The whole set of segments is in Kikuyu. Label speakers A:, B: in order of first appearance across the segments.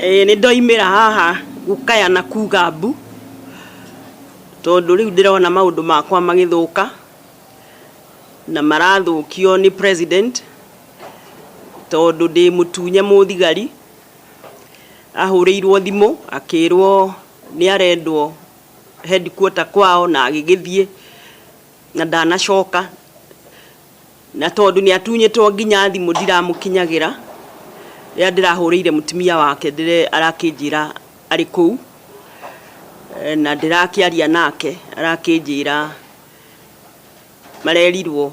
A: Ĩĩ nĩ ndoimĩra haha gũkaya na kuga mbu, tondũ rĩu ndĩrona maũndũ makwa magĩthũka, na marathũkio nĩ president, tondũ ndĩ mũtunye mũthigari, ahũrĩirwo thimũ akĩrwo nĩ arendwo headquarter kwao na agĩgĩthiĩ na ndanacoka. Na tondũ nĩ atunyĩtwo nginya thimũ ndiramũkinyagĩra, rĩrĩa ndĩrahũrĩire mũtumia wake arakĩnjĩra arĩ kũu, na ndĩrakĩaria nake arakĩnjĩra marerirwo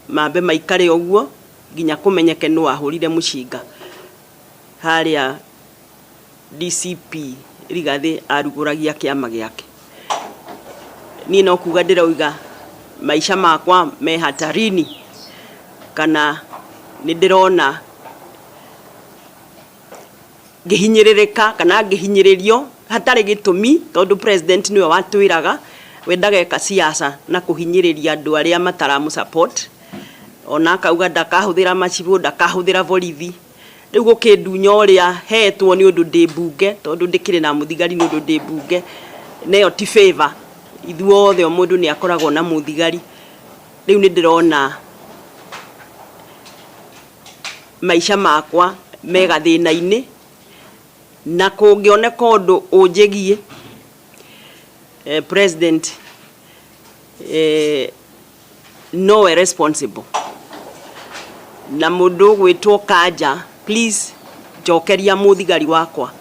A: mambe maikare ũguo nginya kũmenyeke nũ wahũrire mũcinga harĩa DCP Rigathĩ arugũragia kĩama gĩake. Niĩ no kuga ndĩroiga maica makwa me hatarini kana nĩ ndĩrona ngĩhinyĩrĩrĩka kana ngĩhinyĩrĩrio hatarĩ gĩtũmi tondũ president nĩwe watwĩraga we ndageka siasa na kũhinyĩrĩria andũ arĩa mataramũ support. Ona akauga ndakahũthĩra macibũ, ndakahũthĩra borithi. Rĩu gũkĩndunya ũrĩa hetwo nĩ ũndũ ndĩ mbunge, tondũ ndĩkĩrĩ na mũthigari nĩ ũndũ ndĩ mbunge, na ĩyo ti favour, ithuothe o mũndũ nĩ akoragwo na mũthigari. Rĩu nĩ ndĩrona maica makwa me gathĩna-inĩ, na kũngĩoneka ũndũ ũnjĩgiĩ, president nowe responsible na mũndũ ũgwĩtwo Kanja please njokeria mũthigari wakwa.